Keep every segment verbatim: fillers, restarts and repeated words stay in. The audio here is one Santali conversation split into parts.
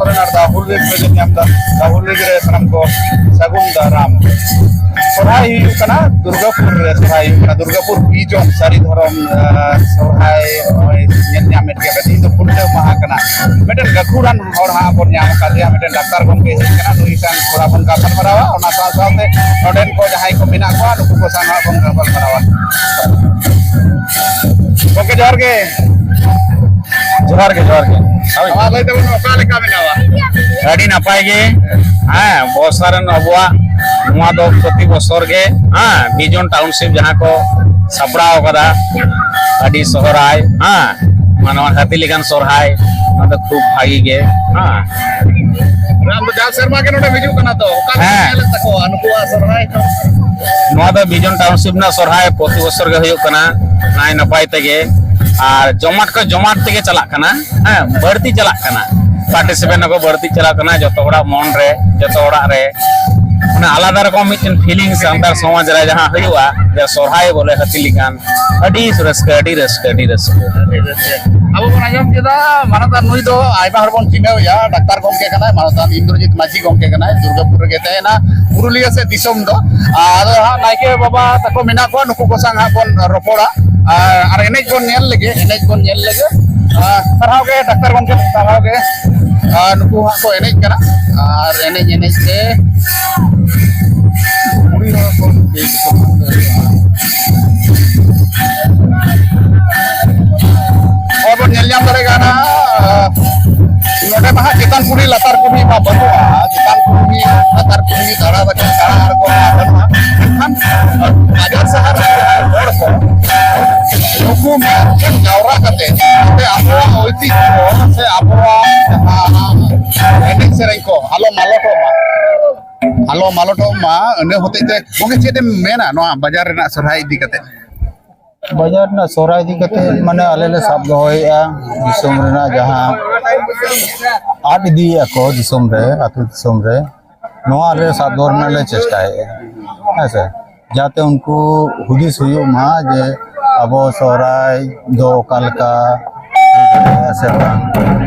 ᱥᱚᱨᱮᱱ ᱟᱨ ᱫᱟᱦᱩᱞ ᱨᱮ ᱯᱨᱮᱡᱮᱱᱴ ᱧᱟᱢ ᱮᱫᱟ᱾ ᱫᱟᱦᱩᱞ ᱨᱮ ᱥᱟᱱᱟᱢ ᱠᱚ ᱥᱟᱹᱜᱩᱱ ᱫᱟᱨᱟᱢ᱾ ᱥᱚᱨᱦᱟᱭ ᱦᱩᱭᱩᱜ ᱠᱟᱱᱟ ᱫᱩᱨᱜᱟᱯᱩᱨ ᱨᱮ, ᱥᱚᱨᱦᱟᱭ ᱦᱩᱭᱩᱜ ᱠᱟᱱᱟ ᱫᱩᱨᱜᱟᱯᱩᱨ ᱵᱤᱡᱚᱢ ᱥᱟᱹᱨᱤ ᱫᱷᱚᱨᱚᱢ, ᱟᱸ, ᱥᱚᱨᱦᱟᱭ ᱱᱚᱜᱼᱚᱭ ᱧᱮᱞ ᱧᱟᱢᱮᱫ ᱜᱮᱭᱟ ᱯᱮ, ᱛᱮᱦᱮᱧ ᱫᱚ ᱠᱷᱩᱱᱴᱟᱹᱣ ᱢᱟᱦᱟ ᱠᱟᱱᱟ᱾ ᱢᱤᱫᱴᱮᱱ ᱜᱟᱹᱠᱷᱩᱲᱟᱱ ᱦᱚᱲ ᱦᱟᱸᱜ ᱵᱚᱱ ᱧᱟᱢ ᱟᱠᱟᱫᱮᱭᱟ, ᱢᱤᱫᱴᱮᱱ ᱰᱟᱠᱛᱟᱨ ᱜᱚᱢᱠᱮ ᱦᱮᱡ ᱟᱠᱟᱱᱟ, ᱱᱩᱭ ᱥᱟᱶ ᱛᱷᱚᱲᱟ ᱵᱚᱱ ᱜᱟᱯᱟᱞ ᱢᱟᱨᱟᱣᱟ, ᱚᱱᱟ ᱥᱟᱶ ᱥᱟᱶᱛᱮ ᱱᱚᱰᱮᱱ ᱠᱚ ᱡᱟᱦᱟᱸᱭ ᱠᱚ ᱢᱮᱱᱟᱜ ᱠᱚᱣᱟ, ᱱᱩᱠᱩ ᱠᱚ ᱥᱟᱶ ᱦᱟᱸᱜ ᱵᱚᱱ ᱜᱟᱯᱟᱞ ᱢᱟᱨᱟᱣᱟ᱾ ᱜᱚᱢᱠᱮ, ᱡᱚᱦᱟᱨ ᱜᱮ᱾ ᱡᱚᱦᱟᱨ ᱜᱮ, ᱡᱚᱦᱟᱨ ᱜᱮ᱾ ᱦᱳᱭ᱾ ᱢᱟ ᱞᱟᱹᱭ ᱛᱟᱵᱚᱱ, ᱚᱠᱟ ᱞᱮᱠᱟ ᱢᱮᱱᱟᱜᱼᱟ? ᱟᱹᱰᱤ ᱱᱟᱯᱟᱭ ᱜᱮ᱾ ᱦᱮᱸ, ᱵᱚᱨᱥᱟ ᱨᱮᱱ ᱟᱵᱚᱣᱟᱜ ᱱᱚᱣᱟ ᱫᱚ ᱯᱨᱚᱛᱤ ᱵᱚᱪᱷᱚᱨ ᱜᱮ, ᱦᱮᱸ, ᱵᱤᱡᱚᱱ ᱴᱟᱣᱩᱱᱥᱤᱯ ᱡᱟᱦᱟᱸ ᱠᱚ ᱥᱟᱯᱲᱟᱣ ᱠᱟᱫᱟ, ᱟᱹᱰᱤ ᱥᱚᱦᱨᱟᱭ, ᱦᱮᱸ, ᱢᱟᱱᱮ ᱦᱟᱹᱛᱤ ᱞᱮᱠᱟᱱ ᱥᱚᱨᱦᱟᱭ, ᱱᱚᱣᱟ ᱫᱚ ᱠᱷᱩᱵ ᱵᱷᱟᱜᱤ ᱜᱮ, ᱦᱮᱸ᱾ ᱟᱢ ᱫᱚ ᱡᱟᱣ ᱥᱮᱨᱢᱟ ᱜᱮ ᱱᱚᱰᱮᱢ ᱦᱤᱡᱩᱜ ᱠᱟᱱᱟ ᱛᱚ? ᱚᱠᱟ ᱞᱮᱠᱟ ᱦᱮᱸ᱾ ᱧᱮᱞᱮᱫ ᱛᱟᱠᱚᱣᱟ ᱱᱩᱠᱩᱣᱟᱜ ᱥᱚᱨᱦᱟᱭ ᱠᱚ? ᱱᱚᱣᱟ ᱫᱚ ᱵᱤᱡᱚᱱ ᱴᱟᱣᱩᱱᱥᱤᱯ ᱨᱮᱱᱟᱜ ᱥᱚᱨᱦᱟᱭ ᱯᱨᱚᱛᱤ ᱵᱚᱪᱷᱚᱨ ᱜᱮ ᱦᱩᱭᱩᱜ ᱠᱟᱱᱟ, ᱱᱟᱭ ᱱᱟᱯᱟᱭ ᱛᱮᱜᱮ, ᱟᱨ ᱡᱚᱢᱟᱴ ᱠᱚ ᱡᱚᱢᱟᱴ ᱛᱮᱜᱮ ᱪᱟᱞᱟᱜ ᱠᱟᱱᱟ᱾ ᱦᱮᱸ, ᱵᱟᱹᱲᱛᱤ ᱪᱟᱞᱟᱜ ᱠᱟᱱᱟ, ᱯᱟᱨᱴᱤᱥᱤᱯᱮᱱᱴ ᱦᱚᱸᱠᱚ ᱵᱟᱹᱲᱛᱤ ᱪᱟᱞᱟᱜ ᱠᱟᱱᱟ᱾ ᱡᱚᱛᱚ ᱦᱚᱲᱟᱜ ᱢᱚᱱ ᱨᱮ, ᱡᱚᱛᱚ ᱚᱲᱟᱜ ᱨᱮ ᱢᱟᱱᱮ ᱟᱞᱟᱫᱟ ᱨᱚᱠᱚᱢ ᱢᱤᱫᱴᱮᱱ ᱯᱷᱤᱞᱤᱝ ᱥᱟᱱᱛᱟᱲ ᱥᱚᱢᱟᱡᱽ ᱨᱮ ᱡᱟᱦᱟᱸ ᱦᱩᱭᱩᱜᱼᱟ, ᱡᱮ ᱥᱚᱨᱦᱟᱭ ᱵᱚᱞᱮ ᱦᱟᱹᱛᱤ ᱞᱮᱠᱟᱱ, ᱟᱹᱰᱤ ᱨᱟᱹᱥᱠᱟᱹ, ᱟᱹᱰᱤ ᱨᱟᱹᱥᱠᱟᱹ, ᱟᱹᱰᱤ ᱨᱟᱹᱥᱠᱟᱹ᱾ ᱟᱹᱰᱤ ᱨᱟᱹᱥᱠᱟᱹ᱾ ᱟᱵᱚ ᱵᱚᱱ ᱟᱸᱡᱚᱢ ᱠᱮᱫᱟ, ᱢᱟᱱᱚᱛᱟᱱ ᱱᱩᱭ ᱫᱚ ᱟᱭᱢᱟ ᱦᱚᱲ ᱵᱚᱱ ᱪᱤᱱᱦᱟᱹᱣ ᱮᱭᱟ, ᱰᱟᱠᱛᱟᱨ ᱜᱚᱢᱠᱮ ᱠᱟᱱᱟᱭ, ᱢᱟᱱᱚᱛᱟᱱ ᱤᱱᱫᱨᱚᱡᱤᱛ ᱢᱟᱹᱡᱷᱤ ᱜᱚᱢᱠᱮ ᱠᱟᱱᱟᱭ, ᱫᱩᱨᱜᱟᱯᱩᱨ ᱨᱮᱜᱮ ᱛᱟᱦᱮᱱᱟ, ᱯᱩᱨᱩᱞᱤᱭᱟᱹ ᱥᱮᱫ ᱫᱤᱥᱚᱢ ᱫᱚ᱾ ᱟᱫᱚ ᱦᱟᱸᱜ ᱱᱟᱭᱠᱮ ᱵᱟᱵᱟ ᱛᱟᱠᱚ ᱢᱮᱱᱟᱜ ᱠᱚᱣᱟ, ᱱᱩᱠᱩ ᱠᱚ ᱥᱟᱶ ᱦᱟᱸᱜ ᱵᱚᱱ ᱨᱚᱯᱚᱲᱟ᱾ ᱟᱨ, ᱟᱨ ᱮᱱᱮᱡ ᱵᱚᱱ ᱧᱮᱞ ᱞᱮᱜᱮ, ᱮᱱᱮᱡ ᱵᱚᱱ ᱧᱮᱞ ᱞᱮᱜᱮ᱾ ᱟᱨ ᱥᱟᱨᱦᱟᱣ ᱜᱮ ᱰᱟᱠᱛᱟᱨ ᱜᱚᱢᱠᱮ, ᱥᱟᱨᱦᱟᱣ ᱜᱮ᱾ ᱟᱨ ᱱᱩᱠᱩ ᱦᱟᱸᱜ ᱠᱚ ᱮᱱᱮᱡ ᱠᱟᱱᱟ, ᱟᱨ ᱮᱱᱮᱡ ᱮᱱᱮᱡ ᱛᱮ ᱠᱩᱲᱤ ᱦᱚᱲ ᱠᱚ ᱱᱚᱜᱼᱚᱭ ᱵᱚᱱ ᱧᱮᱞ ᱧᱟᱢ ᱫᱟᱲᱮᱭᱟᱜ ᱠᱟᱱᱟ᱾ ᱱᱚᱰᱮ ᱢᱟ ᱦᱟᱸᱜ ᱪᱮᱛᱟᱱ ᱠᱩᱞᱦᱤ ᱞᱟᱛᱟᱨ ᱠᱩᱞᱦᱤ ᱢᱟ ᱵᱟᱹᱱᱩᱜᱼᱟ, ᱪᱮᱛᱟᱱ ᱠᱩᱞᱦᱤ ᱞᱟᱛᱟᱨ ᱠᱩᱞᱦᱤ ᱫᱟᱬᱟ ᱫᱟᱠᱚ ᱫᱟᱬᱟ ᱟᱬᱜᱚ ᱢᱟ ᱵᱟᱹᱱᱩᱜᱼᱟ᱾ ᱢᱮᱱᱠᱷᱟᱱ ᱵᱟᱡᱟᱨ ᱥᱟᱦᱟᱨ ᱨᱮ ᱡᱟᱦᱟᱸᱭ ᱦᱚᱲ ᱠᱚ, ᱱᱩᱠᱩ ᱢᱤᱫ ᱴᱷᱮᱱ ᱡᱟᱣᱨᱟ ᱠᱟᱛᱮ ᱥᱮ ᱟᱵᱚᱣᱟᱜ ᱚᱭᱛᱤᱡᱽᱡᱷᱚ ᱥᱮ ᱟᱵᱚᱣᱟᱜ ᱡᱟᱦᱟᱸ ᱮᱱᱮᱡ ᱥᱮᱨᱮᱧ ᱠᱚ ᱟᱞᱚ ᱢᱟᱞᱚᱴᱚᱜ ᱢᱟ, ᱟᱞᱚ ᱢᱟᱞᱚᱴᱚᱜ ᱢᱟ, ᱤᱱᱟᱹ ᱦᱚᱛᱮᱡ ᱛᱮ᱾ ᱜᱚᱢᱠᱮ, ᱪᱮᱫ ᱮᱢ ᱢᱮᱱᱟ ᱱᱚᱣᱟ ᱵᱟᱡᱟᱨ ᱨᱮᱱᱟᱜ ᱥᱚᱨᱦᱟᱭ ᱤᱫᱤ ᱠᱟᱛᱮ? ᱵᱟᱡᱟᱨ ᱨᱮᱱᱟᱜ ᱥᱚᱦᱨᱟᱭ ᱤᱫᱤ ᱠᱟᱛᱮ, ᱢᱟᱱᱮ, ᱟᱞᱮ ᱞᱮ ᱥᱟᱵ ᱫᱚᱦᱚᱭᱮᱫᱼᱟ ᱫᱤᱥᱚᱢ ᱨᱮᱱᱟᱜ ᱡᱟᱦᱟᱸ ᱟᱫ ᱤᱫᱤᱭᱮᱫᱼᱟ ᱠᱚ ᱫᱤᱥᱚᱢ ᱨᱮ, ᱟᱹᱛᱩ ᱫᱤᱥᱚᱢ ᱨᱮ, ᱱᱚᱣᱟ ᱟᱞᱮ ᱥᱟᱵ ᱫᱚᱦᱚ ᱨᱮᱱᱟᱜ ᱞᱮ ᱪᱮᱥᱴᱟᱭᱮᱫᱼᱟ᱾ ᱦᱮᱸ ᱥᱮ, ᱡᱟᱛᱮ ᱩᱱᱠᱩ ᱦᱩᱫᱤᱥ ᱦᱩᱭᱩᱜ ᱢᱟ ᱡᱮ ᱟᱵᱚ ᱥᱚᱦᱨᱟᱭ ᱫᱚ ᱚᱠᱟ ᱞᱮᱠᱟ ᱦᱩᱭ ᱫᱟᱲᱮᱭᱟᱜᱼᱟ ᱥᱮ ᱵᱟᱝ᱾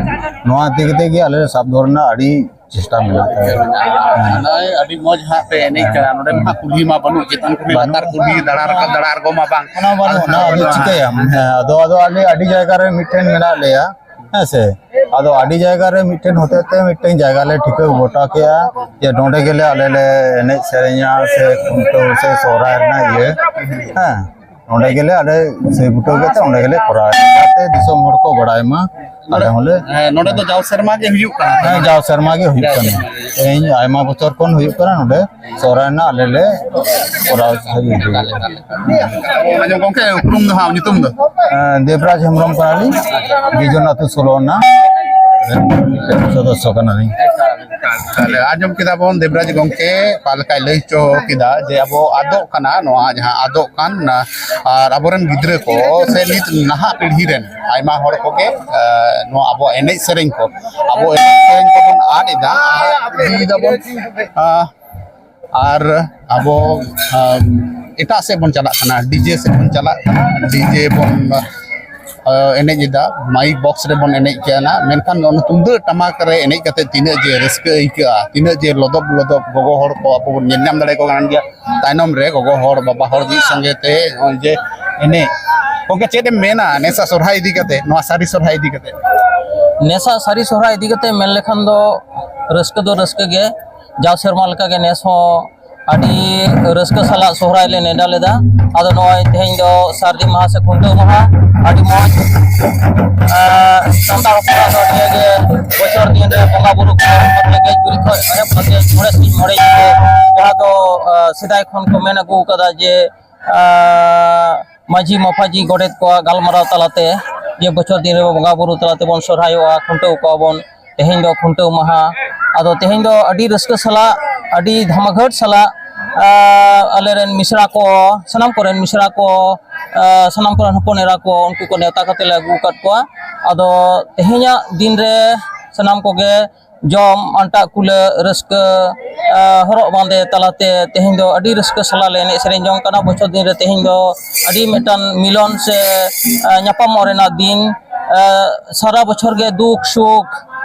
ᱱᱚᱣᱟ ᱤᱫᱤ ᱠᱟᱛᱮ ᱜᱮ ᱟᱞᱮ ᱥᱟᱵ ᱫᱚᱦᱚ ᱨᱮᱱᱟᱜ ᱟᱹᱰᱤ ᱪᱮᱥᱴᱟ ᱢᱮᱱᱟᱜ ᱛᱟᱞᱮᱭᱟ᱾ ᱱᱚᱜᱼᱚᱭ ᱟᱹᱰᱤ ᱢᱚᱡᱽ ᱦᱟᱸᱜ ᱯᱮ ᱮᱱᱮᱡ ᱠᱟᱱᱟ᱾ ᱱᱚᱰᱮ ᱢᱟ ᱦᱟᱸᱜ ᱠᱩᱞᱦᱤ ᱢᱟ ᱵᱟᱹᱱᱩᱜ, ᱪᱮᱛᱟᱱ ᱠᱩᱞᱦᱤ, ᱵᱟᱹᱱᱩᱜ᱾ ᱞᱟᱛᱟᱨ ᱠᱩᱞᱦᱤ, ᱫᱟᱬᱟ ᱨᱟᱠᱟᱵ, ᱫᱟᱬᱟ ᱟᱬᱜᱚ ᱢᱟ ᱵᱟᱝ᱾ ᱚᱱᱟ ᱵᱟᱹᱱᱩᱜ, ᱚᱱᱟ ᱟᱫᱚ ᱪᱤᱠᱟᱹᱭᱟᱢ? ᱦᱮᱸ, ᱟᱫᱚ, ᱟᱫᱚ ᱟᱞᱮ ᱟᱹᱰᱤ ᱡᱟᱭᱜᱟ ᱨᱮ ᱢᱤᱫᱴᱷᱮᱱ ᱢᱮᱱᱟᱜ ᱞᱮᱭᱟ, ᱦᱮᱸ ᱥᱮ᱾ ᱟᱫᱚ ᱟᱹᱰᱤ ᱡᱟᱭᱜᱟ ᱨᱮ ᱢᱤᱫᱴᱮᱱ ᱦᱚᱛᱮᱡ ᱛᱮ ᱢᱤᱫᱴᱮᱱ ᱡᱟᱭᱜᱟ ᱞᱮ ᱴᱷᱤᱠᱟᱹ ᱜᱚᱴᱟ ᱠᱮᱜᱼᱟ ᱡᱮ ᱱᱚᱰᱮ ᱜᱮᱞᱮ ᱟᱞᱮ ᱞᱮ ᱮᱱᱮᱡ ᱥᱮᱨᱮᱧᱟ ᱥᱮ ᱠᱷᱩᱱᱴᱟᱹᱣ ᱥᱮ ᱥᱚᱦᱨᱟᱭ ᱨᱮᱱᱟᱜ ᱤᱭᱟᱹ, ᱦᱮᱸ, ᱱᱚᱰᱮ ᱜᱮᱞᱮ ᱟᱞᱮ ᱥᱟᱹᱭ ᱵᱩᱴᱟᱹ ᱠᱟᱛᱮ ᱚᱸᱰᱮ ᱜᱮᱞᱮ ᱠᱚᱨᱟᱣᱟ, ᱡᱟᱛᱮ ᱫᱤᱥᱚᱢ ᱦᱚᱲ ᱠᱚ ᱵᱟᱲᱟᱭ ᱢᱟ᱾ ᱟᱞᱮ ᱦᱚᱸᱞᱮ ᱦᱮᱸ, ᱱᱚᱰᱮ ᱫᱚ ᱡᱟᱣ ᱥᱮᱨᱢᱟ ᱜᱮ ᱦᱩᱭᱩᱜ ᱠᱟᱱᱟ᱾ ᱦᱮᱸ, ᱡᱟᱣ ᱥᱮᱨᱢᱟ ᱜᱮ ᱦᱩᱭᱩᱜ ᱠᱟᱱᱟ᱾ ᱛᱮᱦᱮᱧ ᱟᱭᱢᱟ ᱵᱚᱪᱷᱚᱨ ᱠᱷᱚᱱ ᱦᱩᱭᱩᱜ ᱠᱟᱱᱟ ᱱᱚᱰᱮ᱾ ᱥᱚᱦᱨᱟᱭ ᱨᱮᱱᱟᱜ ᱟᱞᱮ ᱞᱮ ᱠᱚᱨᱟᱣ ᱟᱹᱜᱩᱭᱮᱫᱟ᱾ ᱟᱪᱪᱷᱟ, ᱜᱚᱢᱠᱮ, ᱩᱯᱨᱩᱢ ᱫᱚ ᱦᱟᱸᱜ, ᱧᱩᱛᱩᱢ ᱫᱚ? ᱮᱸ, ᱫᱮᱵᱽᱨᱟᱡᱽ ᱦᱮᱢᱵᱨᱚᱢ ᱠᱟᱱᱟᱞᱤᱧ, ᱵᱤᱡᱚᱱ ᱟᱹᱛᱩ ᱥᱳᱞᱳ ᱟᱱᱟ ᱨᱮᱱ ᱢᱤᱫᱴᱮᱱ ᱥᱚᱫᱚᱥᱥᱚ ᱠᱟᱱᱟᱞᱤᱧ᱾ ᱛᱟᱦᱞᱮ ᱟᱸᱡᱚᱢ ᱠᱮᱫᱟ ᱵᱚᱱ ᱫᱮᱵᱽᱨᱟᱡᱽ ᱜᱚᱢᱠᱮ ᱚᱠᱟ ᱞᱮᱠᱟᱭ ᱞᱟᱹᱭ ᱦᱚᱪᱚ ᱠᱮᱫᱟ ᱡᱮ ᱟᱵᱚ ᱟᱫᱚᱜ ᱠᱟᱱᱟ, ᱱᱚᱣᱟ ᱡᱟᱦᱟᱸ ᱟᱫᱚᱜ ᱠᱟᱱ, ᱟᱨ ᱟᱵᱚᱨᱮᱱ ᱜᱤᱫᱽᱨᱟᱹ ᱠᱚ ᱥᱮ ᱱᱤᱛ ᱱᱟᱦᱟᱜ ᱯᱤᱲᱦᱤ ᱨᱮᱱ ᱟᱭᱢᱟ ᱦᱚᱲ ᱠᱚᱜᱮ, ᱮᱸ, ᱱᱚᱣᱟ ᱟᱵᱚᱣᱟᱜ ᱮᱱᱮᱡ ᱥᱮᱨᱮᱧ ᱠᱚ, ᱟᱵᱚ ᱮᱱᱮᱡ ᱥᱮᱨᱮᱧ ᱠᱚᱵᱚᱱ ᱟᱫ ᱮᱫᱟ, ᱟᱫ ᱤᱫᱤᱭ ᱫᱟᱵᱚᱱ᱾ ᱟᱸ, ᱟᱨ ᱟᱵᱚ, ᱟᱸ, ᱮᱴᱟᱜ ᱥᱮᱫ ᱵᱚᱱ ᱪᱟᱞᱟᱜ ᱠᱟᱱᱟ, ᱰᱤᱡᱮ ᱥᱮᱫ ᱵᱚᱱ ᱪᱟᱞᱟᱜ ᱠᱟᱱᱟ, ᱰᱤᱡᱮ ᱵᱚᱱ, ᱟᱸ, ᱮᱱᱮᱡ ᱮᱫᱟ, ᱢᱟᱭᱤᱠ ᱵᱚᱠᱥ ᱨᱮᱵᱚᱱ ᱮᱱᱮᱡ ᱠᱟᱱᱟ, ᱢᱮᱱᱠᱷᱟᱱ ᱚᱱᱟ ᱛᱩᱢᱫᱟᱹᱜ ᱴᱟᱢᱟᱠ ᱨᱮ ᱮᱱᱮᱡ ᱠᱟᱛᱮ ᱛᱤᱱᱟᱹᱜ ᱡᱮ ᱨᱟᱹᱥᱠᱟᱹ ᱟᱹᱭᱠᱟᱹᱜᱼᱟ, ᱛᱤᱱᱟᱹᱜ ᱡᱮ ᱞᱚᱫᱚᱵ ᱞᱚᱫᱚᱵ ᱜᱚᱜᱚ ᱦᱚᱲ ᱠᱚ ᱟᱵᱚ ᱵᱚᱱ ᱧᱮᱞ ᱧᱟᱢ ᱫᱟᱲᱮ ᱠᱚ ᱠᱟᱱ ᱜᱮᱭᱟ᱾ ᱛᱟᱭᱱᱚᱢ ᱨᱮ ᱜᱚᱜᱚ ᱦᱚᱲ, ᱵᱟᱵᱟ ᱦᱚᱲ ᱢᱤᱫ ᱥᱚᱸᱜᱮ ᱛᱮ ᱱᱚᱜᱼᱚᱭ ᱡᱮ ᱮᱱᱮᱡ᱾ ᱜᱚᱢᱠᱮ, ᱪᱮᱫ ᱮᱢ ᱢᱮᱱᱟ ᱱᱮᱥᱟ ᱥᱚᱨᱦᱟᱭ ᱤᱫᱤ ᱠᱟᱛᱮ, ᱱᱚᱣᱟ ᱥᱟᱹᱨᱤ ᱥᱚᱨᱦᱟᱭ ᱤᱫᱤ ᱠᱟᱛᱮ? ᱱᱮᱥᱟ ᱥᱟᱹᱨᱤ ᱥᱚᱨᱦᱟᱭ ᱤᱫᱤ ᱠᱟᱛᱮ ᱢᱮᱱ ᱞᱮᱠᱷᱟᱱ ᱫᱚ ᱨᱟᱹᱥᱠᱟᱹ ᱫᱚ ᱨᱟᱹᱥᱠᱟᱹ ᱜᱮ᱾ ᱡᱟᱣ ᱥᱮᱨᱢᱟ ᱞᱮᱠᱟᱜᱮ ᱱᱮᱥ ᱦᱚᱸ ᱟᱹᱰᱤ ᱨᱟᱹᱥᱠᱟᱹ ᱥᱟᱞᱟᱜ ᱥᱚᱦᱨᱟᱭ ᱞᱮ ᱱᱮᱰᱟ ᱞᱮᱫᱟ᱾ ᱟᱫᱚ ᱱᱚᱜᱼᱚᱭ ᱛᱮᱦᱮᱧ ᱫᱚ ᱥᱟᱹᱨᱫᱤ ᱢᱟᱦᱟ ᱥᱮ ᱠᱷᱩᱱᱴᱟᱹᱣ ᱢᱟᱦᱟ, ᱟᱹᱰᱤ ᱢᱚᱡᱽ᱾ ᱟᱨ ᱥᱟᱱᱛᱟᱲ ᱦᱚᱯᱚᱱᱟᱜ ᱫᱚ ᱱᱤᱭᱟᱹᱜᱮ ᱵᱚᱪᱷᱚᱨ ᱫᱤᱱ ᱨᱮ ᱵᱚᱸᱜᱟ ᱵᱩᱨᱩ ᱠᱚ ᱜᱮᱡ ᱜᱩᱨᱤᱡ ᱠᱷᱚᱱ ᱮᱦᱚᱵ ᱠᱟᱛᱮ ᱢᱚᱬᱮ ᱥᱤᱧ ᱢᱚᱬᱮ ᱧᱤᱫᱟᱹ ᱡᱟᱦᱟᱸ ᱫᱚ, ᱟᱨ, ᱥᱮᱫᱟᱭ ᱠᱷᱚᱱ ᱠᱚ ᱢᱮᱱ ᱟᱹᱜᱩ ᱟᱠᱟᱫᱟ ᱡᱮ, ᱟᱨ, ᱢᱟᱹᱡᱷᱤ ᱢᱟᱯᱟᱡᱷᱤ ᱜᱚᱰᱮᱛ ᱠᱚᱣᱟᱜ ᱜᱟᱞᱢᱟᱨᱟᱣ ᱛᱟᱞᱟᱛᱮ ᱡᱮ ᱵᱚᱪᱷᱚᱨ ᱫᱤᱱ ᱨᱮ ᱵᱚᱸᱜᱟ ᱵᱩᱨᱩ ᱛᱟᱞᱟᱛᱮ ᱵᱚᱱ ᱥᱚᱨᱦᱟᱭᱚᱜᱼᱟ, ᱠᱷᱩᱱᱴᱟᱹᱣ ᱠᱚᱣᱟ ᱵᱚᱱ᱾ ᱛᱮᱦᱮᱧ ᱫᱚ ᱠᱷᱩᱱᱴᱟᱹᱣ ᱢᱟᱦᱟ᱾ ᱟᱫᱚ ᱛᱮᱦᱮᱧ ᱫᱚ ᱟᱹᱰᱤ ᱨᱟᱹᱥᱠᱟᱹ ᱥᱟᱞᱟᱜ, ᱟᱹᱰᱤ ᱫᱷᱟᱢᱟᱠᱷᱟᱹᱴ ᱥᱟᱞᱟᱜ, ᱟᱨ, ᱟᱞᱮᱨᱮᱱ ᱢᱤᱥᱨᱟ ᱠᱚ, ᱥᱟᱱᱟᱢ ᱠᱚᱨᱮᱱ ᱢᱤᱥᱨᱟ ᱠᱚ, ᱟᱨ, ᱥᱟᱱᱟᱢ ᱠᱚᱨᱮᱱ ᱦᱚᱯᱚᱱ ᱮᱨᱟ ᱠᱚ, ᱩᱱᱠᱩ ᱠᱚ ᱱᱮᱣᱛᱟ ᱠᱟᱛᱮ ᱞᱮ ᱟᱹᱜᱩ ᱟᱠᱟᱫ ᱠᱚᱣᱟ᱾ ᱟᱫᱚ ᱛᱮᱦᱮᱧᱟᱜ ᱫᱤᱱ ᱨᱮ ᱥᱟᱱᱟᱢ ᱠᱚᱜᱮ ᱡᱚᱢ, ᱟᱱᱴᱟᱜ ᱠᱩᱞᱟᱹᱜ, ᱨᱟᱹᱥᱠᱟᱹ, ᱟᱨ, ᱦᱚᱨᱚᱜ ᱵᱟᱸᱫᱮ ᱛᱟᱞᱟᱛᱮ ᱛᱮᱦᱮᱧ ᱫᱚ ᱟᱹᱰᱤ ᱨᱟᱹᱥᱠᱟᱹ ᱥᱟᱞᱟᱜ ᱞᱮ ᱮᱱᱮᱡ ᱥᱮᱨᱮᱧ ᱡᱚᱝ ᱠᱟᱱᱟ᱾ ᱵᱚᱪᱷᱚᱨ ᱫᱤᱱ ᱨᱮ ᱛᱮᱦᱮᱧ ᱫᱚ ᱟᱹᱰᱤ ᱢᱤᱫᱴᱟᱝ ᱢᱤᱞᱚᱱ ᱥᱮ, ᱟᱨ, ᱧᱟᱯᱟᱢᱚᱜ ᱨᱮᱱᱟᱜ ᱫᱤᱱ᱾ ᱥᱟᱨᱟ ᱵᱚᱪᱷᱚᱨ ᱜᱮ ᱫᱩᱠ ᱥᱩᱠ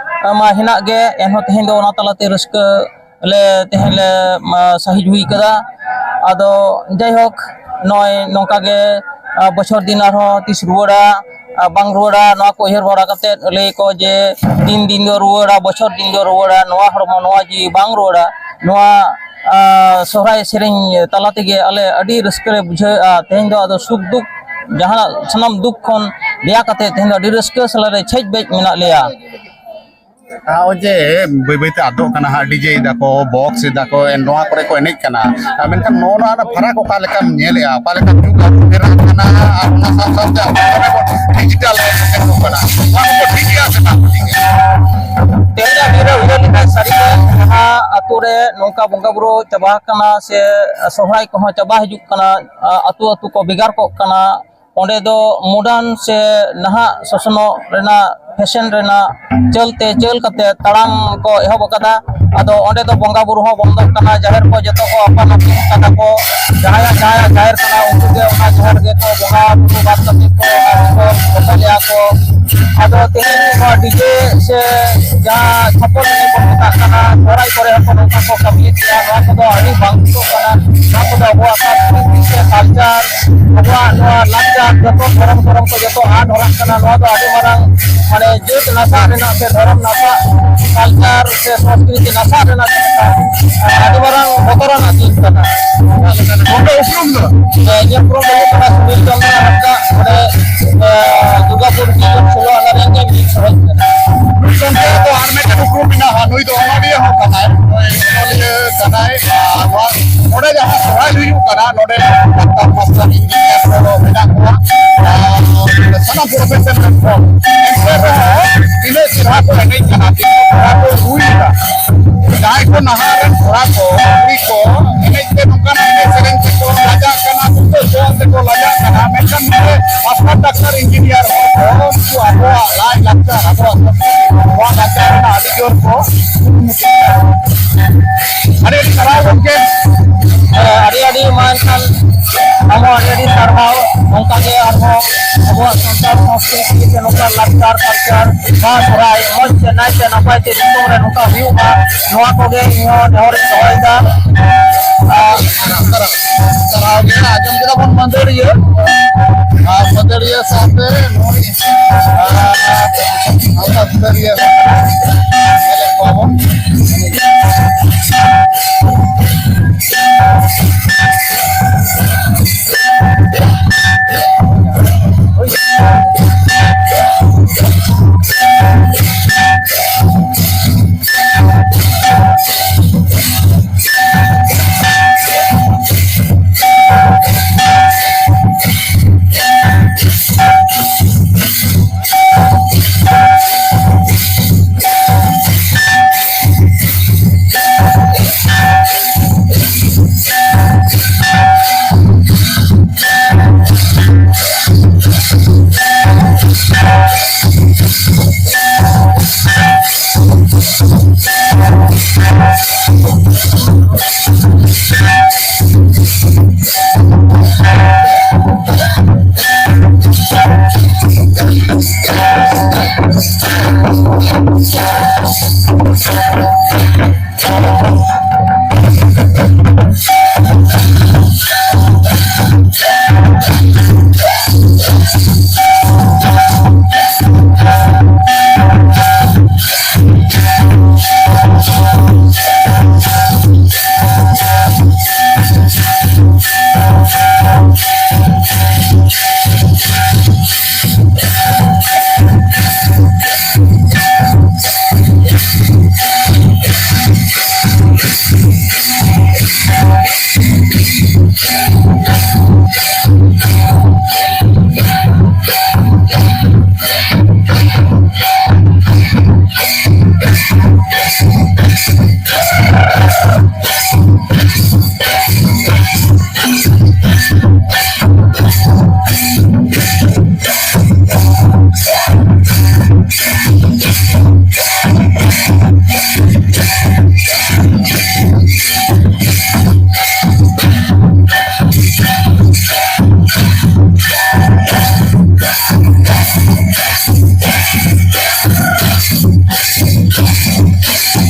ᱢᱟ ᱦᱮᱱᱟᱜ ᱜᱮ, ᱮᱱᱦᱚᱸ ᱛᱮᱦᱮᱧ ᱫᱚ ᱚᱱᱟ ᱛᱟᱞᱟᱛᱮ ᱨᱟᱹᱥᱠᱟᱹ ᱞᱮ ᱛᱮᱦᱮᱧ ᱞᱮ ᱥᱟᱹᱦᱤᱡ ᱦᱩᱭ ᱠᱟᱫᱟ᱾ ᱟᱫᱚ ᱡᱟᱭᱦᱳᱠ, ᱱᱚᱜᱼᱚᱭ ᱱᱚᱝᱠᱟ ᱜᱮ ᱵᱚᱪᱷᱚᱨ ᱫᱤᱱ ᱟᱨᱦᱚᱸ ᱛᱤᱥ ᱨᱩᱣᱟᱹᱲᱟ, ᱵᱟᱝ ᱨᱩᱣᱟᱹᱲᱟ, ᱱᱚᱣᱟ ᱠᱚ ᱩᱭᱦᱟᱹᱨ ᱵᱟᱲᱟ ᱠᱟᱛᱮ ᱞᱟᱹᱭ ᱟᱠᱚ ᱡᱮ ᱫᱤᱱ ᱫᱤᱱ ᱫᱚ ᱨᱩᱣᱟᱹᱲᱟ, ᱵᱚᱪᱷᱚᱨ ᱫᱤᱱ ᱫᱚ ᱨᱩᱣᱟᱹᱲᱟ, ᱱᱚᱣᱟ ᱦᱚᱲᱢᱚ ᱱᱚᱣᱟ ᱡᱤᱣᱤ ᱵᱟᱝ ᱨᱩᱣᱟᱹᱲᱟ᱾ ᱱᱚᱣᱟ ᱥᱚᱦᱨᱟᱭ ᱥᱮᱨᱮᱧ ᱛᱟᱞᱟ ᱛᱮᱜᱮ ᱟᱞᱮ ᱟᱹᱰᱤ ᱨᱟᱹᱥᱠᱟᱹ ᱞᱮ ᱵᱩᱡᱷᱟᱹᱣᱮᱫᱼᱟ᱾ ᱛᱮᱦᱮᱧ ᱫᱚ ᱟᱫᱚ ᱥᱩᱠ ᱫᱩᱠ ᱡᱟᱦᱟᱱᱟᱜ ᱥᱟᱱᱟᱢ ᱫᱩᱠ ᱠᱷᱚᱱ ᱫᱮᱭᱟ ᱠᱟᱛᱮ ᱛᱮᱦᱮᱧ ᱫᱚ ᱟᱹᱰᱤ ᱨᱟᱹᱥᱠᱟᱹ ᱥᱟᱞᱟᱜ ᱨᱮ ᱪᱷᱮᱡ ᱵᱮᱡ ᱢᱮᱱᱟᱜ ᱞᱮᱭᱟ᱾ ᱱᱚᱜᱼᱚᱭ ᱡᱮ ᱵᱟᱹᱭ ᱵᱟᱹᱭᱛᱮ ᱟᱫᱚᱜ ᱠᱟᱱᱟ ᱦᱟᱸᱜ, ᱰᱤᱡᱮᱭ ᱫᱟᱠᱚ, ᱵᱚᱠᱥ ᱮ ᱫᱟᱠᱚ, ᱱᱚᱣᱟ ᱠᱚᱨᱮ ᱠᱚ ᱮᱱᱮᱡ ᱠᱟᱱᱟ᱾ ᱢᱮᱱᱠᱷᱟᱱ ᱱᱚᱜᱼᱚ ᱱᱚᱣᱟ ᱨᱮᱱᱟᱜ ᱯᱷᱟᱨᱟᱠ ᱚᱠᱟ ᱞᱮᱠᱟᱢ ᱧᱮᱞᱮᱜᱼᱟ? ᱚᱠᱟ ᱞᱮᱠᱟ ᱡᱩᱜᱽ ᱟᱹᱨᱩ ᱯᱷᱮᱨᱟᱜ ᱠᱟᱱᱟ ᱟᱨ ᱚᱱᱟ ᱥᱟᱶ ᱥᱟᱶᱛᱮ ᱟᱵᱚ ᱠᱚᱨᱮ ᱵᱚᱱ ᱰᱤᱡᱤᱴᱟᱞ ᱮᱱᱮᱡ ᱥᱮᱱᱚᱜ ᱠᱟᱱᱟ, ᱱᱚᱣᱟ ᱠᱚ ᱴᱷᱤᱠ ᱜᱮᱭᱟ ᱥᱮ ᱵᱟᱝ ᱴᱷᱤᱠ ᱜᱮᱭᱟ? ᱛᱮᱦᱮᱧᱟᱜ ᱫᱤᱱ ᱨᱮ ᱩᱭᱦᱟᱹᱨ ᱞᱮᱠᱷᱟᱱ ᱥᱟᱹᱨᱤᱜᱮ ᱡᱟᱦᱟᱸ ᱟᱛᱳ ᱨᱮ ᱱᱚᱝᱠᱟ ᱵᱚᱸᱜᱟ ᱵᱩᱨᱩ ᱪᱟᱵᱟ ᱟᱠᱟᱱᱟ ᱥᱮ ᱥᱚᱦᱨᱟᱭ ᱠᱚᱦᱚᱸ ᱪᱟᱵᱟ ᱦᱤᱡᱩᱜ ᱠᱟᱱᱟ, ᱟᱛᱳ ᱟᱛᱳ ᱠᱚ ᱵᱷᱮᱜᱟᱨ ᱠᱚᱜ ᱠᱟᱱᱟ, ᱚᱸᱰᱮ ᱫᱚ ᱢᱚᱰᱟᱨᱱ ᱥᱮ ᱱᱟᱦᱟᱜ ᱥᱚᱥᱱᱚᱜ ᱨᱮᱱᱟᱜ ᱯᱷᱮᱥᱮᱱ ᱨᱮᱱᱟᱜ ᱪᱟᱹᱞᱛᱮ ᱪᱟᱹᱞ ᱠᱟᱛᱮ ᱛᱟᱲᱟᱢ ᱠᱚ ᱮᱦᱚᱵ ᱟᱠᱟᱫᱟ᱾ ᱟᱫᱚ ᱚᱸᱰᱮ ᱫᱚ ᱵᱚᱸᱜᱟ ᱵᱩᱨᱩ ᱦᱚᱸ ᱵᱚᱱᱫᱚᱜ ᱠᱟᱱᱟ, ᱡᱟᱦᱮᱨ ᱠᱚ ᱡᱚᱛᱚ ᱠᱚ ᱟᱯᱟᱱ ᱟᱹᱯᱤᱱ ᱠᱟᱱᱟ ᱠᱚ, ᱡᱟᱦᱟᱸᱭᱟᱜ ᱡᱟᱦᱟᱸᱭᱟᱜ ᱡᱟᱦᱮᱨ ᱠᱟᱱᱟ ᱩᱱᱠᱩ ᱜᱮ ᱚᱱᱟ ᱡᱟᱦᱮᱨ ᱨᱮᱜᱮ ᱠᱚ ᱵᱚᱸᱜᱟ ᱵᱩᱨᱩ ᱵᱟᱫ ᱠᱟᱛᱮ ᱠᱚ ᱟᱨ ᱠᱚ ᱵᱚᱸᱜᱟᱭᱟ ᱠᱚ᱾ ᱟᱫᱚ ᱛᱮᱦᱮᱧ ᱱᱚᱣᱟ ᱰᱤᱡᱮ ᱥᱮ ᱡᱟᱦᱟᱸ ᱪᱷᱟᱯᱚᱞ ᱮᱱᱮᱡ ᱵᱚᱱ ᱢᱮᱛᱟᱜ ᱠᱟᱱᱟ, ᱥᱚᱦᱨᱟᱭ ᱠᱚᱨᱮ ᱦᱚᱸᱠᱚ ᱱᱚᱝᱠᱟ ᱠᱚ ᱠᱟᱹᱢᱤᱭᱮᱫ ᱜᱮᱭᱟ, ᱱᱚᱣᱟ ᱠᱚᱫᱚ ᱟᱹᱰᱤ ᱵᱟᱝ ᱴᱷᱤᱠᱚᱜ ᱠᱟᱱᱟ᱾ ᱱᱚᱣᱟ ᱠᱚᱫᱚ ᱟᱵᱚᱣᱟᱜ ᱥᱚᱝᱥᱠᱨᱤᱛᱤ ᱥᱮ ᱠᱟᱞᱪᱟᱨ, ᱟᱵᱚᱣᱟᱜ ᱱᱚᱣᱟ ᱞᱟᱠᱪᱟᱨ ᱡᱚᱛᱚ ᱫᱷᱚᱨᱚᱢ ᱠᱚᱨᱚᱢ ᱠᱚ ᱡᱚᱛᱚ ᱟᱫ ᱦᱚᱨᱟᱜ ᱠᱟᱱᱟ᱾ ᱱᱚᱣᱟ ᱫᱚ ᱟᱹᱰᱤ ᱢᱟᱨᱟᱝ ᱢᱟᱱᱮ ᱡᱟᱹᱛ ᱱᱟᱥᱟᱜ ᱨᱮᱱᱟᱜ ᱥᱮ ᱫᱷᱚᱨᱚᱢ ᱱᱟᱥᱟᱜ, ᱠᱟᱞᱪᱟᱨ ᱥᱮ ᱥᱚᱝᱥᱠᱨᱤᱛᱤ ᱱᱟᱥᱟᱜ ᱨᱮᱱᱟᱜ ᱢᱤᱫᱴᱟᱝ ᱟᱹᱰᱤ ᱢᱟᱨᱟᱝ ᱵᱚᱛᱚᱨᱟᱱᱟᱜ ᱫᱤᱱ ᱠᱟᱱᱟ᱾ ᱱᱚᱰᱮ ᱩᱯᱨᱩᱢ ᱫᱚ? ᱤᱧᱟᱹᱜ ᱩᱯᱨᱩᱢ ᱫᱚ ᱦᱩᱭᱩᱜ ᱠᱟᱱᱟ ᱥᱩᱱᱤᱞ ᱪᱚᱸᱫᱽᱨᱚ ᱦᱟᱸᱥᱫᱟ, ᱱᱚᱰᱮ ᱫᱩᱨᱜᱟᱯᱩᱨ ᱰᱤᱵᱷᱤᱡᱚᱱ ᱥᱳᱞᱳ ᱟᱱᱟ ᱨᱮᱱ ᱜᱮ ᱢᱤᱫ ᱥᱚᱦᱮᱫ ᱠᱟᱱᱟ᱾ ᱱᱩᱭ ᱜᱚᱢᱠᱮ ᱫᱚ ᱟᱨ ᱢᱤᱫᱴᱮᱱ ᱩᱯᱨᱩᱢ ᱢᱮᱱᱟᱜᱼᱟ, ᱱᱩᱭ ᱫᱚ ᱚᱱᱚᱞᱤᱭᱟᱹ ᱦᱚᱸ ᱠᱟᱱᱟᱭ, ᱱᱚᱜᱼᱚᱭ ᱚᱱᱚᱞᱤᱭᱟᱹ ᱠᱟᱱᱟᱭ᱾ ᱟᱨ ᱱᱚᱣᱟ ᱱᱚᱰᱮ ᱡᱟᱦᱟᱸ ᱥᱚᱦᱨᱟᱭ ᱦᱩᱭᱩᱜ ᱠᱟᱱᱟ, ᱱᱚᱰᱮ ᱰᱟᱠᱛᱟᱨ ᱢᱟᱥᱴᱟᱨ ᱤᱧᱡᱤᱱᱤᱭᱟᱨ ᱠᱚ ᱢᱮᱱᱟᱜ ᱠᱚᱣᱟ᱾ ᱟᱨ ᱥᱟᱱᱟᱢ ᱯᱨᱚᱯᱷᱮᱥᱚᱱ ᱨᱮᱱ ᱦᱚᱲ, ᱮᱱᱛᱮ ᱨᱮᱦᱚᱸ ᱛᱤᱱᱟᱹᱜ ᱪᱮᱦᱨᱟ ᱠᱚ ᱮᱱᱮᱡ ᱠᱟᱱᱟ, ᱛᱤᱱᱟᱹᱜ ᱪᱮᱦᱨᱟ ᱠᱚ ᱨᱩᱭ ᱮᱫᱟ᱾ ᱡᱟᱦᱟᱸᱭ ᱠᱚ ᱱᱟᱦᱟᱜ ᱨᱮᱱ ᱠᱚᱲᱟ ᱠᱚ, ᱠᱩᱲᱤ ᱠᱚ ᱮᱱᱮᱡ ᱛᱮ ᱱᱚᱝᱠᱟᱱᱟᱜ ᱮᱱᱮᱡ ᱥᱮᱨᱮᱧ ᱛᱮᱠᱚ ᱞᱟᱡᱟᱜ ᱠᱟᱱᱟ, ᱱᱤᱛᱚᱜ ᱡᱚᱢ ᱛᱮᱠᱚ ᱞᱟᱡᱟᱜ ᱠᱟᱱᱟ, ᱢᱮᱱᱠᱷᱟᱱ ᱱᱚᱰᱮ ᱢᱟᱥᱴᱟᱨ ᱰᱟᱠᱛᱟᱨ ᱤᱧᱡᱤᱱᱤᱭᱟᱨ ᱦᱚᱲ ᱠᱚ ᱩᱱᱠᱩ ᱟᱵᱚᱣᱟᱜ ᱞᱟᱭ ᱞᱟᱠᱪᱟᱨ, ᱟᱵᱚᱣᱟᱜ ᱥᱚᱥᱠᱨᱤᱛᱤ, ᱱᱚᱣᱟ ᱞᱟᱠᱪᱟᱨ ᱨᱮᱱᱟᱜ ᱟᱹᱰᱤ ᱡᱳᱨ ᱠᱚ ᱠᱩᱨᱩᱢᱩᱴᱩᱭᱮᱫᱟ᱾ ᱟᱹᱰᱤ ᱟᱹᱰᱤ ᱥᱟᱨᱦᱟᱣ ᱜᱚᱢᱠᱮ᱾ ᱟᱹᱰᱤ ᱟᱹᱰᱤ ᱢᱟ ᱮᱱᱠᱷᱟᱱ ᱟᱢ ᱦᱚᱸ ᱟᱹᱰᱤ ᱟᱹᱰᱤ ᱥᱟᱨᱦᱟᱣ᱾ ᱱᱚᱝᱠᱟ ᱜᱮ ᱟᱨᱦᱚᱸ ᱟᱵᱚ ᱟᱵᱚᱣᱟᱜ ᱥᱟᱱᱛᱟᱲ ᱥᱚᱝᱥᱠᱨᱤᱛᱤ ᱥᱮ ᱱᱚᱝᱠᱟ ᱞᱟᱠᱪᱟᱨ, culture, ᱵᱟᱦᱟ ᱥᱚᱦᱨᱟᱭ ᱢᱚᱡᱽ ᱛᱮ ᱱᱟᱭ ᱛᱮ ᱱᱟᱯᱟᱭ ᱛᱮ ᱫᱤᱥᱚᱢ ᱨᱮ ᱱᱚᱝᱠᱟ ᱦᱩᱭᱩᱜ ᱢᱟ, ᱱᱚᱣᱟ ᱠᱚᱜᱮ ᱤᱧ ᱦᱚᱸ ᱱᱮᱦᱚᱨ ᱤᱧ ᱫᱚᱦᱚᱭᱮᱫᱟ᱾ ᱟᱨ ᱥᱟᱨᱦᱟᱣ ᱜᱮ᱾ ᱟᱸᱡᱚᱢ ᱠᱮᱫᱟ ᱵᱚᱱ ᱢᱟᱹᱫᱟᱹᱲᱤᱭᱟᱹ, ᱟᱨ ᱢᱟᱹᱫᱟᱹᱲᱤᱭᱟᱹ ᱥᱟᱶᱛᱮ ᱱᱚᱜᱼᱚᱭ, ᱟᱨ ᱥᱟᱶᱛᱟ ᱥᱩᱥᱟᱹᱨᱤᱭᱟᱹ ᱧᱮᱞᱮᱫ ᱠᱚᱣᱟ ᱵᱚᱱ᱾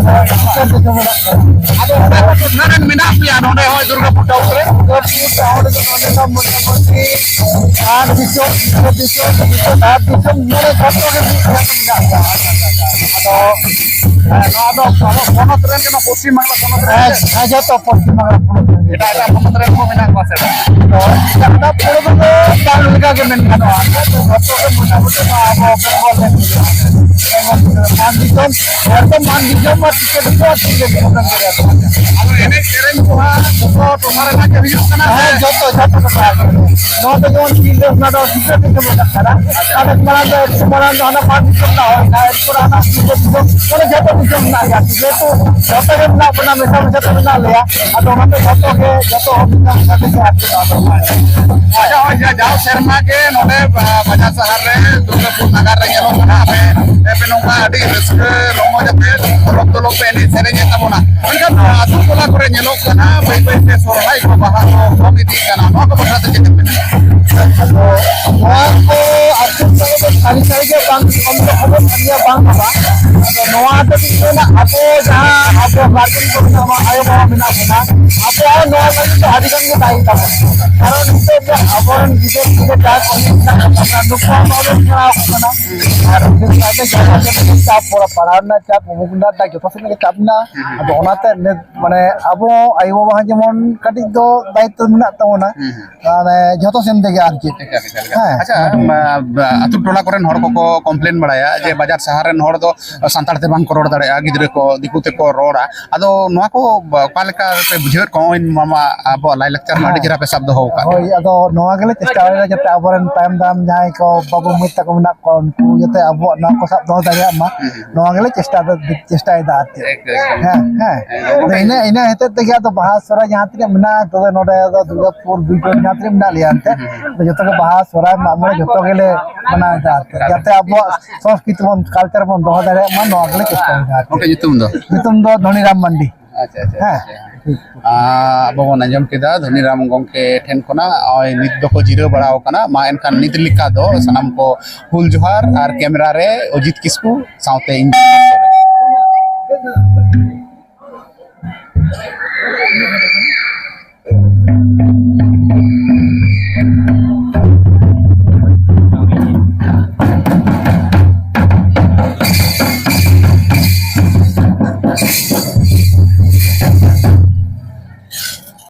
ᱟᱫᱚ ᱚᱠᱟ ᱠᱚ ᱴᱚᱴᱷᱟ ᱨᱮᱱ ᱢᱮᱱᱟᱜ ᱯᱮᱭᱟ ᱱᱚᱰᱮ ᱦᱚᱸ ᱫᱩᱨᱜᱟᱯᱩᱨ ᱴᱟᱣᱩᱱ ᱨᱮ? ᱫᱩᱨᱜᱟᱯᱩᱨ ᱴᱟᱣᱩᱱ ᱨᱮᱫᱚ ᱱᱚᱰᱮ ᱫᱚ ᱢᱚᱴᱟᱢᱩᱴᱤ ᱟᱨ ᱫᱤᱥᱚᱢ, ᱫᱤᱥᱚᱢ, ᱟᱨ ᱫᱤᱥᱚᱢ ᱢᱚᱬᱮ ᱥᱚᱛᱨᱚ ᱜᱮ ᱢᱤᱫ ᱴᱷᱮᱱ ᱢᱮᱱᱟᱜ ᱠᱚᱣᱟ᱾ ᱟᱫᱚ, ᱦᱮᱸ, ᱱᱚᱣᱟ ᱫᱚ ᱟᱵᱚ ᱯᱚᱱᱚᱛ ᱨᱮᱱ ᱠᱟᱱᱟ, ᱯᱚᱥᱪᱤᱢ ᱵᱟᱝᱞᱟ ᱯᱚᱱᱚᱛ ᱨᱮᱱ ᱦᱮᱸ, ᱜᱮ? ᱦᱮᱸ, ᱡᱚᱛᱚ ᱯᱚᱥᱪᱤᱢ ᱵᱟᱝᱞᱟ ᱯᱚᱱᱚᱛ ᱨᱮᱱ ᱜᱮ᱾ ᱮᱴᱟᱜ ᱮᱴᱟᱜ ᱯᱚᱱᱚᱛ ᱨᱮᱱ ᱦᱚᱸ ᱢᱮᱱᱟᱜ ᱠᱚᱣᱟ ᱥᱮ ᱵᱟᱝ? ᱛᱚ, ᱡᱟᱦᱟᱸ ᱯᱚᱱᱚᱛ ᱫᱚ ᱵᱟᱝ ᱞᱮᱠᱟ ᱜᱮ ᱢᱮᱱ ᱜᱟᱱᱚᱜᱼᱟ᱾ ᱡᱚᱛᱚ ᱜᱮ ᱢᱚᱴᱟᱢᱩᱴᱤ ᱱᱚᱣᱟ ᱟᱵᱚ ᱵᱮᱝᱜᱚᱞ ᱨᱮᱱ ᱜᱮ᱾ ᱵᱮᱝᱜᱚᱞ ᱨᱮᱱ ᱢᱟᱱ ᱫᱤᱥᱚᱢ, ᱮᱠᱫᱚᱢ ᱢᱟᱱ ᱫᱤᱥᱚᱢ ᱟᱨ ᱴᱤᱠᱤᱴ ᱫᱚ ᱴᱷᱤᱠ ᱜᱮ ᱢᱮᱱᱟᱜ ᱜᱮᱭᱟ᱾ ᱟᱫᱚ ᱮᱱᱮᱡ ᱥᱮᱨᱮᱧ ᱠᱚ ᱦᱟᱸᱜ ᱡᱚᱛᱚ ᱴᱚᱴᱷᱟ ᱨᱮᱱᱟᱜ ᱜᱮ ᱦᱩᱭᱩᱜ ᱠᱟᱱᱟ ᱥᱮ? ᱦᱮᱸ, ᱡᱚᱛᱚ, ᱡᱚᱛᱚ ᱴᱚᱴᱷᱟ ᱨᱮ᱾ ᱱᱚᱣᱟ ᱫᱚ ᱡᱮᱢᱚᱱ ᱥᱤᱞᱫᱟᱹ ᱠᱷᱚᱱᱟᱜ ᱫᱚ ᱥᱤᱞᱫᱟᱹ ᱛᱮᱜᱮ ᱵᱚᱱ ᱪᱟᱞᱟᱜ ᱠᱟᱱᱟ᱾ ᱟᱫᱚ ᱢᱟᱲᱟᱝ ᱫᱚ, ᱢᱟᱲᱟᱝ ᱫᱚ ᱦᱟᱱᱟ ᱢᱟᱱ ᱫᱤᱥᱚᱢ ᱨᱮᱱᱟᱜ ᱦᱩᱭᱱᱟ, ᱮᱨᱯᱚᱨ ᱦᱟᱱᱟ ᱥᱤᱞᱫᱟᱹ ᱫᱤᱥᱚᱢ, ᱢᱟᱱᱮ ᱡᱚᱛᱚ ᱫᱤᱥᱚᱢ ᱨᱮᱱᱟᱜ ᱜᱮ ᱟᱨᱠᱤ᱾ ᱡᱮᱦᱮᱛᱩ ᱡᱚᱛᱚ ᱜᱮ ᱢᱮᱱᱟᱜ ᱵᱚᱱᱟ, ᱢᱮᱥᱟ ᱢᱮᱥᱟ ᱛᱮ ᱢᱮᱱᱟᱜ ᱞᱮᱭᱟ᱾ ᱟᱫᱚ ᱚᱱᱟᱛᱮ ᱡᱚᱛᱚ ᱜᱮ, ᱡᱚᱛᱚ ᱦᱚᱲ ᱢᱮᱥᱟ ᱢᱮᱥᱟ ᱛᱮᱜᱮ ᱟᱨᱠᱤ ᱱᱚᱣᱟ ᱫᱚ᱾ ᱟᱪᱪᱷᱟ, ᱦᱳᱭ, ᱡᱟ-, ᱡᱟᱣ ᱥᱮᱨᱢᱟ ᱜᱮ ᱱᱚᱰᱮ, ᱟ, ᱵᱟᱡᱟᱨ ᱥᱟᱦᱟᱨ ᱨᱮ ᱫᱩᱨᱜᱟᱯᱩᱨ ᱱᱟᱜᱟᱨ ᱨᱮ ᱧᱮᱞᱚᱜ ᱠᱟᱱᱟ, ᱟᱯᱮ, ᱟᱯᱮ ᱱᱚᱝᱠᱟ ᱟᱹᱰᱤ ᱨᱟᱹᱥᱠᱟᱹ ᱨᱚᱢᱚᱡᱽ ᱟᱯᱮ ᱯᱚᱨᱚᱵᱽ ᱫᱚᱞᱚᱵ ᱯᱮ ᱮᱱᱮᱡ ᱥᱮᱨᱮᱧᱮᱫ ᱛᱟᱵᱚᱱᱟ, ᱢᱮᱱᱠᱷᱟᱱ ᱟᱹᱛᱩ ᱴᱚᱞᱟ ᱠᱚᱨᱮ ᱧᱮᱞᱚᱜ ᱠᱟᱱᱟ ᱵᱟᱹᱭ ᱵᱟᱹᱭ ᱛᱮ ᱥᱚᱨᱦᱟᱭ ᱠᱚ, ᱵᱟᱦᱟ ᱠᱚ ᱠᱚᱢ ᱤᱫᱤᱜ ᱠᱟᱱᱟ, ᱱᱚᱣᱟ ᱠᱚ ᱵᱟᱠᱷᱨᱟ ᱛᱮ ᱪᱮᱫ ᱮᱢ ᱢᱮᱱᱟ? ᱟᱫᱚ ᱱᱚᱣᱟ ᱠᱚ ᱟᱹᱛᱩ ᱠᱚᱨᱮ ᱫᱚ ᱥᱟᱹᱨᱤ ᱥᱟᱹᱨᱤ ᱜᱮ ᱵᱟᱝ ᱠᱚᱢ ᱫᱚ ᱠᱷᱚᱵᱚᱨ ᱠᱟᱱ ᱜᱮᱭᱟ, ᱵᱟᱝ ᱫᱚ ᱵᱟᱝ᱾ ᱟᱫᱚ ᱱᱚᱣᱟ ᱫᱚ ᱪᱮᱫ ᱢᱮᱱᱟ, ᱟᱵᱚ ᱡᱟᱦᱟᱸ ᱟᱵᱚ ᱜᱟᱨᱡᱮᱱ ᱠᱚ ᱢᱮᱱᱟᱜ ᱵᱚᱱᱟ, ᱟᱭᱳ ᱵᱟᱵᱟ ᱢᱮᱱᱟᱜ ᱵᱚᱱᱟ, ᱟᱵᱚ ᱦᱚᱸ ᱱᱚᱣᱟ ᱞᱟᱹᱜᱤᱫ ᱫᱚ ᱟᱹᱰᱤ ᱜᱟᱱ ᱜᱮ ᱫᱟᱭᱤ ᱛᱟᱵᱚᱱ᱾ ᱠᱟᱨᱚᱱ ᱱᱤᱛᱚᱜ ᱫᱚ ᱟᱵᱚᱨᱮᱱ ᱜᱤᱫᱟᱹᱨ ᱯᱤᱫᱟᱹᱨ ᱡᱟᱦᱟᱸᱭ ᱠᱚ ᱦᱩᱭᱩᱜ ᱠᱟᱱᱟ, ᱱᱩᱠᱩ ᱦᱚᱸ ᱱᱚᱣᱟ ᱵᱚᱱ ᱥᱮᱬᱟ ᱟᱠᱚ ᱠᱟᱱᱟ᱾ ᱟᱨ ᱱᱤᱛᱚᱜ ᱫᱚ ᱟᱹᱰᱤ ᱡᱟᱦᱟᱸ ᱪᱟᱯ, ᱯᱚᱲᱟ ᱯᱟᱲᱦᱟᱣ ᱨᱮᱱᱟᱜ ᱪᱟᱯ, ᱚᱢᱩᱠ ᱨᱮᱱᱟᱜ ᱪᱟᱯ, ᱡᱚᱛᱚ ᱥᱮᱫ ᱨᱮᱜᱮ ᱪᱟᱯ ᱢᱮᱱᱟᱜᱼᱟ᱾ ᱟᱫᱚ ᱚᱱᱟᱛᱮ ᱱᱤᱛ ᱢᱟᱱᱮ ᱟᱵᱚ ᱟᱭᱳ ᱵᱟᱵᱟ ᱦᱚᱸ ᱡᱮᱢᱚᱱ ᱠᱟᱹᱴᱤᱡ ᱫᱚ ᱫᱟᱭᱤᱛᱛᱚ ᱢᱮᱱᱟᱜ ᱛᱟᱵᱚᱱᱟ, ᱦᱩᱸ, ᱦᱩᱸ᱾ ᱢᱟᱱᱮ ᱡᱷᱚᱛᱚ ᱥᱮᱱ ᱛᱮᱜᱮ ᱟᱨ ᱪᱮᱫ᱾ ᱮᱠᱟᱞ, ᱮᱠᱟᱞ, ᱮᱠᱟᱞ᱾ ᱦᱮᱸ᱾ ᱟᱪᱪᱷᱟ, ᱢᱟ, ᱢᱟ, ᱟᱹᱛᱩ ᱴᱚᱞᱟ ᱠᱚᱨᱮᱱ ᱦᱚᱲ ᱠᱚᱠᱚ complain ᱵᱟᱲᱟᱭᱟ ᱡᱮ ᱵᱟᱡᱟᱨ ᱥᱟᱦᱟᱨ ᱨᱮᱱ ᱦᱚᱲ ᱫᱚ ᱥᱟᱱᱛᱟᱲ ᱛᱮ ᱵᱟᱝ ᱠᱚ ᱨᱚᱲ ᱫᱟᱲᱮᱭᱟᱜᱼᱟ, ᱜᱤᱫᱽᱨᱟᱹ ᱠᱚ ᱫᱤᱠᱩ ᱛᱮᱠᱚ ᱨᱚᱲᱟ᱾ ᱟᱫᱚ ᱱᱚᱣᱟ ᱠᱚ ᱵᱟ-, ᱚᱠᱟ ᱞᱮᱠᱟ ᱯᱮ ᱵᱩᱡᱷᱟᱹᱣᱮᱫ ᱠᱚᱣᱟ? ᱱᱚᱜᱼᱚᱭ ᱱᱚᱣᱟ ᱢᱟ ᱟᱵᱚᱣᱟᱜ ᱞᱟᱭᱼᱞᱟᱠᱪᱟᱨ ᱢᱟ ᱟᱹᱰᱤ ᱦᱮᱸ᱾ ᱪᱮᱦᱨᱟ ᱯᱮ ᱥᱟᱵ ᱫᱚᱦᱚ ᱟᱠᱟᱫ᱾ ᱦᱳᱭ, ᱟᱫᱚ ᱱᱚᱣᱟ ᱜᱮᱞᱮ ᱪᱮᱥᱴᱟᱭᱟ ᱡᱟᱛᱮ ᱟᱵᱚᱨᱮᱱ ᱛᱟᱭᱚᱢ ᱫᱟᱨᱟᱢ ᱡᱟᱦᱟᱸᱭ ᱠᱚ ᱵᱟᱹᱵᱩ ᱢᱟᱹᱭ ᱛᱟᱠᱚ ᱢᱮᱱᱟᱜ ᱠᱚᱣᱟ, ᱩᱱᱠᱩ ᱡᱟᱛᱮ ᱟᱵᱚᱣᱟᱜ ᱱᱚᱣᱟ ᱠᱚ ᱥᱟᱵ ᱫᱚᱦᱚ ᱫᱟᱲᱮᱭᱟᱜ ᱢᱟ᱾ ᱦᱩᱸ, ᱦᱩᱸ᱾ ᱱᱚᱣᱟ ᱜᱮᱞᱮ ᱪᱮᱥᱴᱟ ᱫᱚ, ᱪᱮᱥᱴᱟᱭᱮᱫᱟ ᱟᱨ ᱪᱮᱫ᱾ ᱮᱠᱫᱚᱢ᱾ ᱦᱮᱸ, ᱦᱮᱸ᱾ ᱦᱮᱸ, ᱟᱫᱚ ᱜᱚᱝᱠᱮ᱾ ᱤᱱᱟᱹ, ᱤᱱᱟᱹ ᱦᱚᱛᱮᱡ ᱛᱮᱜᱮ ᱟᱫᱚ ᱵᱟᱦᱟ ᱥᱚᱦᱨᱟᱭ ᱡᱟᱦᱟᱸ ᱛᱤᱱᱟᱹᱜ ᱢᱮᱱᱟᱜᱼᱟ, ᱱᱤᱛᱚᱜ ᱫᱚ ᱱᱚᱰᱮ ᱫᱚ ᱫᱩᱨᱜᱟᱯᱩᱨ, ᱵᱤᱨᱵᱷᱩᱢ ᱡᱟᱦᱟᱸ ᱛᱤᱱᱟᱹᱜ ᱢᱮᱱᱟᱜ ᱞᱮᱭᱟ ᱮᱱᱛᱮ, ᱦᱩᱸ, ᱦᱩᱸ᱾ ᱟᱫᱚ ᱡᱚᱛᱚ ᱜᱮ ᱵᱟᱦᱟ ᱥᱚᱦᱨᱟᱭ ᱢᱟᱜ ᱢᱚᱬᱮ ᱡᱚᱛᱚ ᱜᱮᱞᱮ ᱢᱟᱱᱟᱣᱮᱫᱟ ᱟᱨ ᱪᱮᱫ᱾ ᱡᱟᱛᱮ ᱟᱵᱚᱣᱟᱜ ᱥᱚᱝᱥᱠᱨᱤᱛᱤ ᱵᱚᱱ, culture ᱵᱚᱱ ᱫᱚᱦᱚ ᱫᱟᱲᱮᱭᱟᱜ ᱢᱟ, ᱱᱚᱣᱟ ᱜᱮᱞᱮ ᱪᱮᱥᱴᱟᱭᱮᱫᱟ ᱟᱨ ᱪᱮᱫ᱾ ᱜᱚᱝᱠᱮ, ᱧᱩᱛᱩᱢ ᱫᱚ? ᱧᱩᱛᱩᱢ ᱫᱚ ᱫᱷᱚᱱᱤᱨᱟᱢ ᱢᱟᱱᱰᱤ᱾ ᱟᱪᱪᱷᱟ, ᱟᱪᱪᱷᱟ, ᱦᱮᱸ᱾ ᱟᱪᱪᱷᱟ᱾ ᱟᱸ, ᱟᱵᱚ ᱵᱚᱱ ᱟᱸᱡᱚᱢ ᱠᱮᱫᱟ ᱫᱷᱚᱱᱤᱨᱟᱢ ᱜᱚᱝᱠᱮ ᱴᱷᱮᱱ ᱠᱷᱚᱱᱟᱜ, ᱱᱚᱜᱼᱚᱭ ᱱᱤᱛ ᱫᱚᱠᱚ ᱡᱤᱨᱟᱹᱣ ᱵᱟᱲᱟ ᱟᱠᱟᱱᱟ᱾ ᱢᱟ ᱮᱱᱠᱷᱟᱱ ᱱᱤᱛ ᱞᱮᱠᱟ ᱫᱚ ᱥᱟᱱᱟᱢ ᱠᱚ ᱦᱩᱞ ᱡᱚᱦᱟᱨ, ᱟᱨ camera ᱨᱮ ᱚᱡᱤᱛ ᱠᱤᱥᱠᱩ ᱥᱟᱶᱛᱮ ᱤᱧ᱾